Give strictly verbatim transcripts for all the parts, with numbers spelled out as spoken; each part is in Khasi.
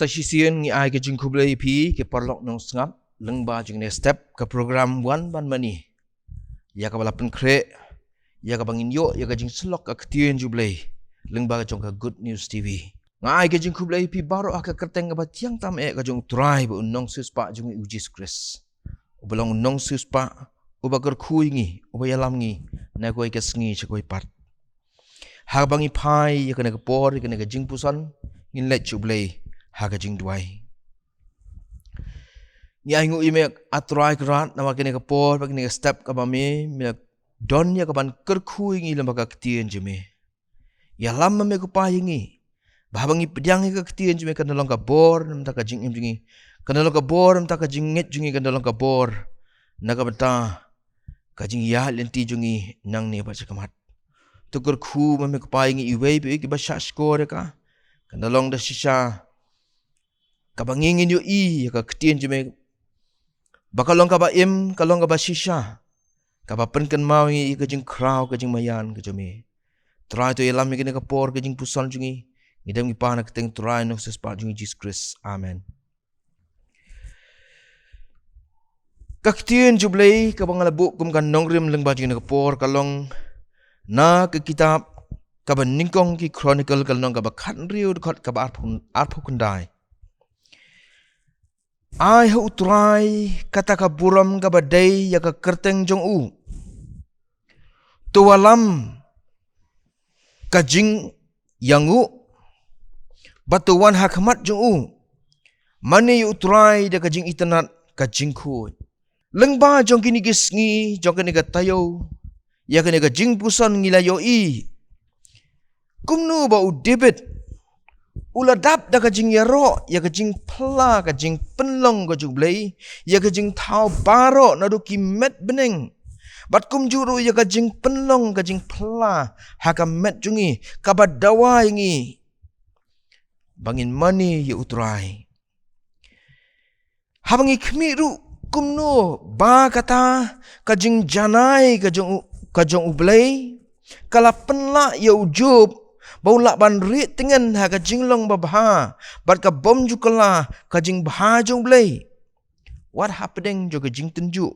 Kata shisien ngi ai ka jingkhublei ïa phi ki paralok nongsngap lyngba jong kane ka step ka program Wan Ban Mane, ïa kaba la pynkhreh, ïa kaba ngin ïoh ïa ka jingsyllok ka ktien jong U Blei lyngba jong ka Good News T V. Nga ai ka jingkhublei ïa phi baroh ha ka kyrteng kaba thiang tam eh ka jong U Trai bad U Nongsiewspah jong ngi U Jisu Khrist, uba long U Nongsiewspah, uba kyrkhu ïa ngi, uba ïalam ngi na kawei ka sngi sha kawei pat. Haba ngi phai ïa kane ka por, ïa kane ka jingpuson, ngin leit sha U Blei ha ka jingduwai. Ngi ainguh ïa me, A Trai Kynrad, namar kane ka por bad kane ka step kaba me, me la don ïa kaban kyrkhu ïa ngi lyngba ka ktien jong me. Ïalam ma me ko Pa ïa ngi, ba haba ngi pdiang ïa ka ktien jong me, kan da long ka bor na ka bynta ka jingim jong ngi, kan da long ka bor na ka bynta ka jingngeit jong ngi, kan da long ka bor na ka bynta ka jingïaid lynti jong ngi nangne bad sha khmat. To kyrkhu ma me ko Pa ïa ngi iwei pa iwei kiba shah shkor ïa ka. Kan da long da shisha kaba ngi ngin ïohi ïa ka ktien jong me, ba ka long kaba im, ka long kaba shisha, kaba pynkynmaw ïa ngi ïa ka jingkhraw, ka jingmaïan ka jong me. Trai, to ïalam ïa kane ka por, ka jingpuson jong ngi. Ngi dem ngi pan ha ka kyrteng U Trai Nongsiewspah jong ngi Jisu Khrist. Amen. Ka ktien jong U Blei kaba nga la buh kum ka nongrim lyngba jong kane ka por ka long na ka kitab kaba nyngkong ki Chronicle, ka lynnong kaba khathynriew, dkhot kaba arphew, arphew khyndai. Ai ha U Trai kata ka burom kaba dei ïa ka kyrteng jong u. To wallam ka jingïanguh, bad to wan ha khmat jong u. Mane ïa U Trai da ka jingitynnad ka jingkhuid. Lyngba jong kine ki sngi, jong kane ka taïew, ïa kane ka jingpuson ngi la ïohi kumno ba u David u la dap da ka jingïaroh ïa ka jingphylla, ka jingpynlong ka jong U Blei, ïa ka jingthaw baroh naduh ki met bneng. Bad kumjuh ruh ïa ka jingpynlong, ka jingphylla ha ka met jong ngi, kaba dawa ïa ngi ba ngin mane ïa U Trai. Haba ngi khmih ruh kumno ba kata ka jingjanai ka jong u, ka jong U Blei ka la pynlah ïa u Job ba u lah ban rieh tngen ha ka jinglong babha bad ka bym ju kylla ka jingbha jong U Blei. Wat hapdeng jong ka jingtynjuh,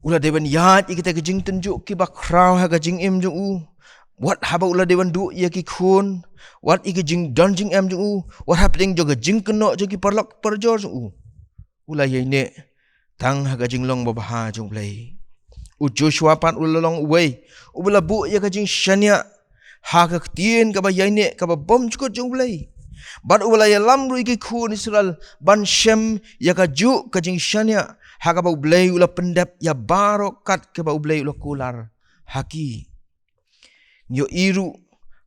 u la dei ban ïaid ïa kita ki jingtynjuh kiba khraw ha ka jingim jong u. Wat haba u la dei ban duh ïa ki khun, wat ïa ki jingdon jingem jong u, wat hapdeng jong ka jingkynnoh jong ki paralok parajor jong u, u la ïaineh tang ha ka jinglong babha jong U Blei. U Joshua pat u la long uwei uba la buh ïa ka jingshaniah ha ka ktien kaba ïaineh, kaba bym jukut jong U Blei. Bad uba la ïalam ruh ïa ki khun Israel ban shem ïa kajuh ka jingshaniah ha kaba U Blei u la pyndep ïa baroh kat kaba U Blei u la kular ha ki. Ngi ïohi ruh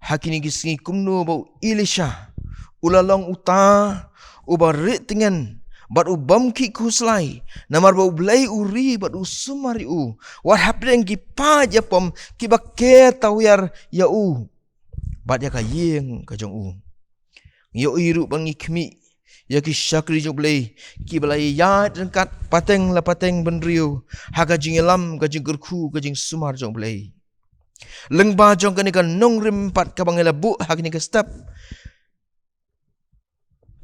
ha kine ki sngi kumno ba u Elisha u la long uta uba rieh tngen bad u bym khih khuslai, namar ba U Blei u ri bad u sumar ïa u, wat hapdeng ki paid ïapom kiba ker tawiar ïa u bad ïa ka ïing ka jong u. Ngi ïohi ruh ba ngi khmih ïa ki shakri jong U Blei kiba la ïaid ryngkat pateng la pateng bynriew ha ka jingïalam, ka jingkyrkhu, ka jingsumar jong U Blei. Lyngba jong kane ka nongrim pat kaba ngi la buh ha kane ka step,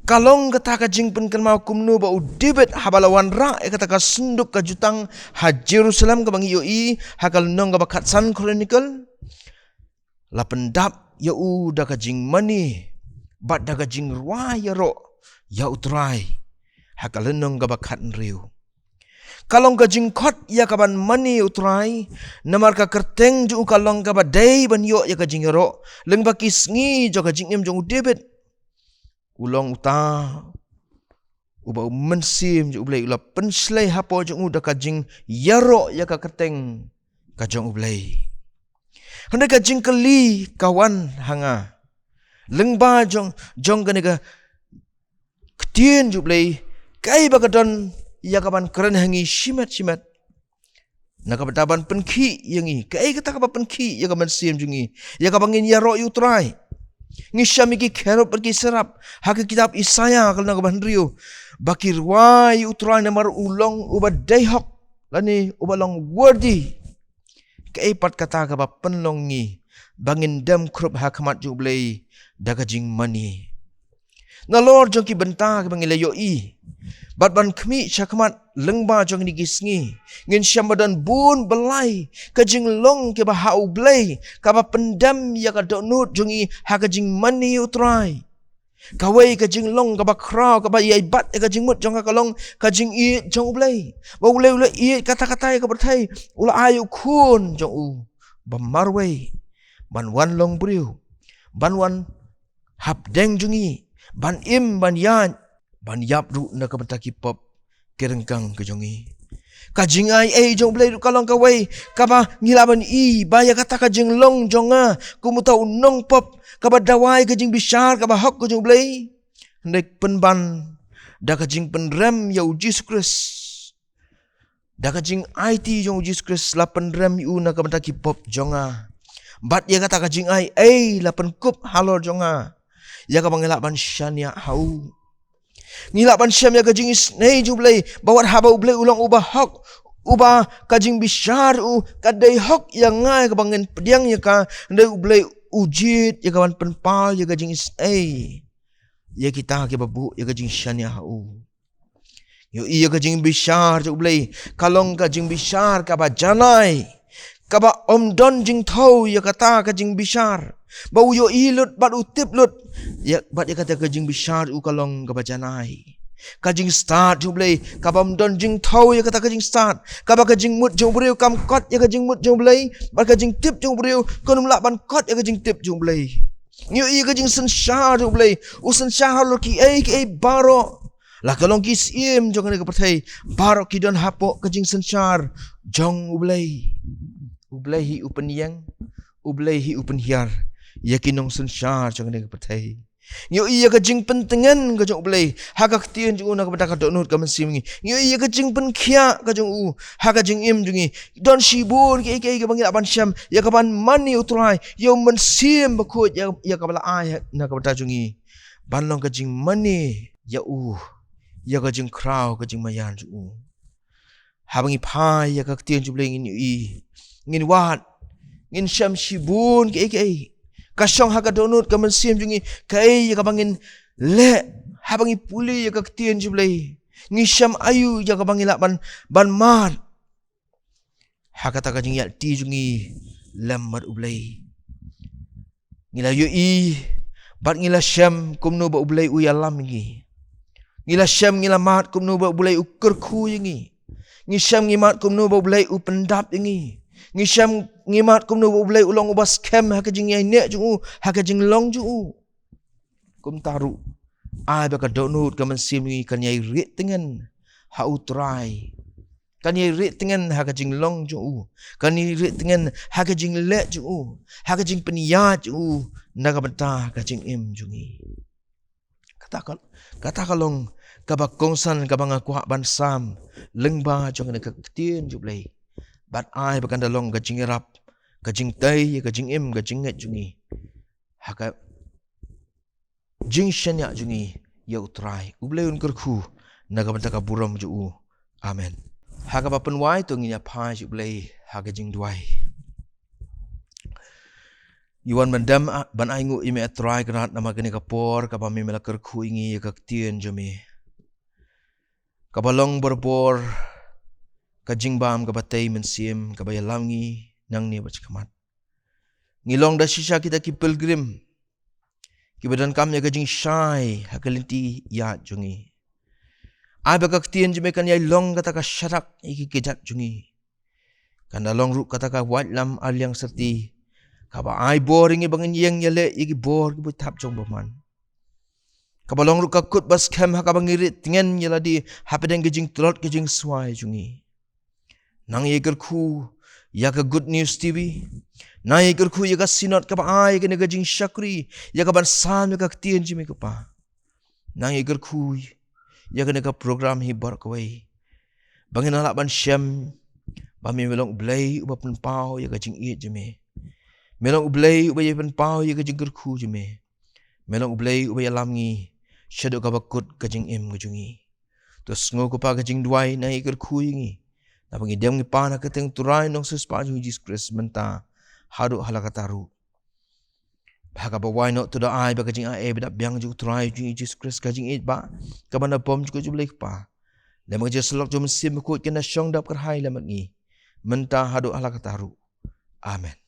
ka long kata ka jingpynkynmaw kumno ba u David haba la wanrah ïa kata ka synduk ka jutang ha Jerusalem kaba ngi ïohi ha ka lynnong kaba khatsan Chronicle, la pyndap ïa u da ka jingmane bad da ka jingrwai ïaroh ïa U Trai ha ka lynnong kaba khathynriew. Ka long ka jingkhot ïa kaban mane ïa U Trai, namar ka kyrteng jong u ka long kaba dei ban ïoh ïa ka jingïaroh. Lyngba ki sngi jong ka jingim jong u David, u long uta uba u Mynsiem jong U Blei u la pynshlei hapoh jong u da ka jingïaroh ïa ka kyrteng ka jong U Blei. Hynrei ka jingkylli ka wan ha nga, lyngba jong, jong kane ka ktien jong U Blei, kaei ba ka don ïa kaban kren ha ngi shimet shimet na ka bynta ban pynkhih ïa ngi? Kaei kata kaba pynkhih ïa ka mynsiem jong ngi, ïa kaba ngin ïaroh ïa U Trai? Ngi shem ïa ki kherub bad ki serap ha ka kitab Isaïah ka lynnong kaba hynriew, ba ki rwai ïa U Trai namar u long uba dei hok, lane uba long worthy. Kaei pat kata kaba pynlong ngi ba ngin dem khrup ha khmat jong U Blei da ka jingmane. Nalor jong ki bynta kiba ngi la ïohi bad ban khmih sha khmat lyngba jong kine ki sngi, ngin shem ba don bun balai ka jinglong kiba ha U Blei, kaba pyndem ïa ka dohnud jong ngi ha ka jingmane U Trai. Kawei ka jinglong kaba khraw, kaba ïai bat ïa ka jingmut jong nga ka long ka jingïeit jong U Blei. Ba U Blei u la ïeit katta katta ïa ka pyrthei, u la ai U Khun jong u ba marwei, ban wan long briew, ban wan hapdeng jong ngi, ban im, ban ïaid, ban ïap ruh na ka bynta ki pop ki ryngkang ka jong ngi. Ka jingai ei jong U Blei ruh ka long kawei kaba ngi lah ban i ba ïa kata ka jinglong jong nga kum uta u nongpop, kaba dawa ïa ka jingbishar kaba hok ka jong U Blei, hynrei pynban da ka jingpynrem ïa U Jisu Khrist. Da ka jingaiti jong U Jisu Khrist la pynrem ïa u na ka bynta ki pop jong nga. Bad ïa kata ka jingai ei la pynkup halor jong nga ïa kaba ngi lah ban shaniah ha u. Ngi lah ban shem ïa ka jingisnei jong U Blei, ba wat haba U Blei u long uba hok, uba ka jingbishar u ka dei hok ïa nga, ïa kaba ngin pdiang ïa ka, hynrei U Blei u jied ïa ka ban pynpaw ïa ka jingisnei ïa kita kiba buh ïa ka jingshaniah ha u. Ngi ïohi ïa ka jingbishar jong U Blei ka long ka jingbishar kaba janai, kaba ym don jingthew ïa kata ka jingbishar. Ba u ïohi lut bad u tip lut ïa, bad ïa kata ka jingbishar u ka long kaba janai. Ka jingstad jong U Blei kaba ym don jingthew ïa kata ka jingstad, kaba ka jingmut jong u briew kam kot ïa ka jingmut jong U Blei, bad ka jingtip jong u briew kan ym lah ban kot ïa ka jingtip jong U Blei. Ngi ïohi ïa ka jingsynshar jong U Blei, u synshar halor kiei kiei baroh. La ka long ki syiem jong kane ka pyrthei, baroh ki don hapoh ka jingsynshar jong U Blei. U Blei hi u pynïeng, U Blei hi u pynhiar ïa ki nongsynshar jong kane ka pyrthei. Ngi ïohi ïa ka jingpyntngen ka jong U Blei ha ka ktien jong u na ka bynta ka dohnud ka mynsiem ngi. Ngi ïohi ïa ka jingpynkhiah ka jong u ha ka jingim jong ngi. Don shibun kiei kiei kaba ngi lah ban shem ïa ka ban mane U Trai, ïa U Mynsiem Bakhuid, ïa, ïa kaba la ai na ka bynta jong ngi ban long ka jingmane ïa u, ïa ka jingkhraw ka jingmaïan jong u. Haba ngi phai ïa ka ktien jong U Blei ngin ïohi, ngin wad, ngin shem shibun kiei kiei ka shong ha ka dohnud ka mynsiem jong ngi, kaei ïa kaba ngin leh. Haba ngi pule ïa ka ktien jong U Blei, ngi shem aïu ïa kaba ngi lah ban, ban mad ha kata ka jingïaid lynti jong ngi lem bad U Blei. Ngi la ïohi bad ngi la shem kumno ba U Blei u ïalam ïa ngi. Ngi la shem, ngi la mad kumno ba U Blei u kyrkhu ïa ngi. Ngi shem, ngi mad kumno ba U Blei u pyndap ïa ngi. Ngi shem, ngi mad kumno ba U Blei u long uba skhem ha ka jingïaineh jong u, ha ka jinglong jong u. Kumta ruh, ai ba ka dohnud ka mynsiem ngi kan ïai rieh tngen ha U Trai. Kan ïai rieh tngen ha ka jinglong jong u. Kan ïai rieh tngen ha ka jingleh jong u, ha ka jingpynïaid jong u na ka bynta ka jingim jong ngi. Kata ka, kata ka long kaba kongsan kaba nga kwah ban sam lyngba jong kane ka ktien jong U Blei. Bad ai ba kan da long ka jingïarap, ka jingtei ïa ka jingim, ka jingngeit jong ngi ha ka jingshaniah jong ngi ïa U Trai. U Blei un kyrkhu na ka bynta ka burom jong u. Amen. Ha kaba pynwai to ngin ïa phai sha U Blei ha ka jingduwai. Ngi wan ban dem, ah, ban ainguh ïa me, ah Trai Kynrad, namar kane ka por kaba me, me la kyrkhu ïa ngi ïa ka ktien jong me, kaba long barabor ka jingbam kaba tei mynsiem, kaba ïalam ngi nangne bad shakhmat. Ngi long da shisha kita ki pilgrim kiba donkam ïa ka jingshai ha ka lynti ïaid jong ngi. Ai ba ka ktien jong me kan ïai long kata ka sharak ïa ki kjat jong ngi. Kan da long ruh kata ka waitlam arliang syrti kaba ai bor ïa ngi ba ngin ïeng ïaleh ïa ki bor kiba thap jong u bymman. Kaba long ruh ka kut ba skhem ha kaba ngi rieh tngen ïa lade hapdeng ka jingtlot ka jingswai jong ngi. Nang ïa kyrkhu ïa ka Good News T V. Nang ïa kyrkhu ïa ka Synod kaba ai ïa kane ka jingshakri ïa ka ban sam ïa ka ktien jong me, ko Pa. Nang ïa kyrkhu ïa kane ka program hi baroh kawei, ba ngin lah ban shem ba me, me long U Blei uba pynpaw ïa ka jingïeit jong me. Me long U Blei uba ïa pynpaw ïa ka jingkyrkhu jong me. Me long U Blei uba ïalam ngi shaduh kaba kut ka jingim ka jong ngi. To sngew, ko Pa, ka jingduwai, nang ïa kyrkhu ïa ngi. Naba ngi dem ngi pan ha ka kyrteng U Trai Nongsiewspah jong ngi Jisu Khrist mynta haduh hala katta ruh. Bad ha kaba wai noh, to da ai ba ka jingaiei ba dap biang jong U Trai jong ngi Jisu Khrist, ka jingïeit Bah, kaba na bym jukut jong U Blei Kpa, lem bad ka jingïasyllok jong U Mynsiem Bakhuid, kin da shong dap kyrhai lem bad ngi, mynta haduh hala katta ruh. Amen.